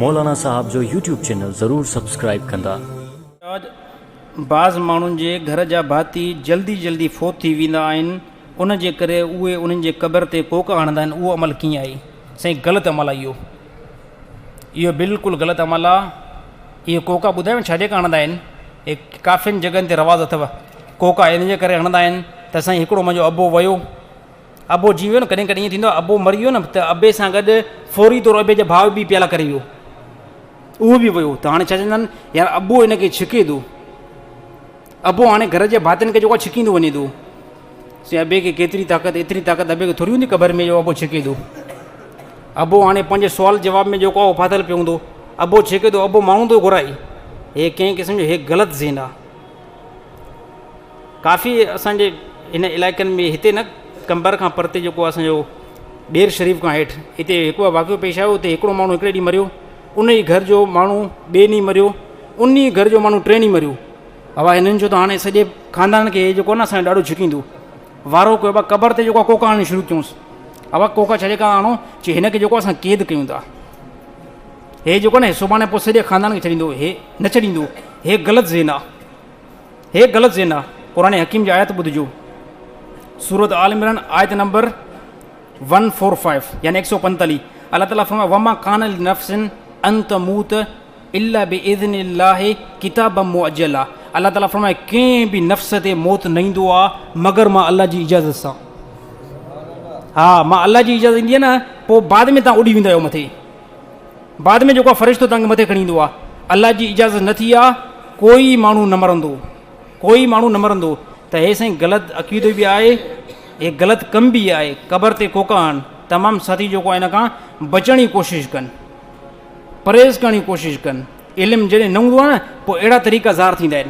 مولانا صاحب جو YouTube channel ضرور سبسڪرائيب ڪندا. بعض ماڻهن جي گهر جا ڀاتي جلدي جلدي فوت ٿي ويندا آهن ان جي ڪري اهي انهن جي قبر تي ڪوڪا هڻندا آهن اهو عمل ڪيئن آهي سائين غلط عمل آهي اهو اهو بلڪل غلط عمل آهي اهي ڪوڪا ٻڌايو ڇا جي ڪري هڻندا آهن اهي ڪافين جڳهن تي رواج اٿو ڪوڪا ان جي ڪري هڻندا آهن ته سائين هڪڙو منهنجو ابو ويو ابو جي ويو نه ڪڏهن ڪڏهن ائين ٿيندو آهي ابو مري ويو نه ته ابي سان گڏ فوري طور ابي جا ڀاء به پيالا ڪري ويو اهو به ويو ته هاڻي ڇا چوندا آهن يار ابو هن کي ڇڪي ٿو ابو هاڻي گهر جي ڀاتين کي جيڪو ڇڪيندو وڃي ٿو سي ابي کي ڪيتري طاقت ايتري طاقت ابي کي ٿوري هوندي قبر ۾ جو ابو ڇڪي ٿو ابو هاڻي پنهنجي سوال جواب ۾ جيڪو آهي ڦاٿل پيو هوندو ابو ڇڪي ٿو ابو ماڻهو ٿو گهرائي هي ڪنهن قسم جو هي غلط ذهن آهي ڪافي اسان جي هن علائقن ۾ هتي نه قمبر کان پرتي جيڪو اسان جو ٻير شريف کان هيٺ هتي هڪ واقعو پيش آيو اتي هڪڙو ماڻهو هڪڙي ڏينهن مريو ان ئي گهر جو ماڻهو ٻئي ڏينهن مريو ان ئي گهر جو ماڻهو ٽئين ڏينهن مريو بابا هنن جو ته هاڻي سڄي خاندان کي جيڪو نه اسان جو ڏاڍو ڇڪيندو وارو ڪيو بابا قبر تي جيڪو ڪوڪا آڻڻ شروع ڪيونس بابا ڪوڪا ڇا جي ڪا آڻو چي هن کي جيڪو اسان قيد ڪيون ٿا هي جيڪو نه سڀاڻي پوء سڄي خاندان کي ڇڏيندو هي نه ڇڏيندو هي غلط ذهن آ هي غلط ذهن آ. قرآن حڪيم جي آيت ٻڌجو. سورة آل عمران آيت نمبر 145 يعني 145 الله تعالي فرمايو وما ڪان لنفس ان تموت الا باذن الله ڪتابا مؤجلا الله تعالي فرمايو ڪنهن به نفس تي موت نه ايندو آ مگر مان الله جي اجازت سان ها مان الله جي اجازت ايندي نه پوء بعد ۾ تان اڏي ويندا آهيو مٿي بعد ۾ جيڪو فرشتو توهان کي مٿي کڻي ايندو آهي الله جي اجازت نه ٿي آ ڪوئي ماڻهو نه مرندو ڪوئي ماڻهو نه مرندو ته هي سائين غلط عقيدو به آهي هي غلط ڪم به آهي قبر تي ڪوڪا آهن تمام ساٿي جيڪو آهي ان کان بچڻ جي ڪوشش ڪن پرهيز ڪرڻ جي ڪوشش ڪن علم جڏهن نه هوندو آهي نه پوء اهڙا طريقا ظاهر ٿيندا آهن.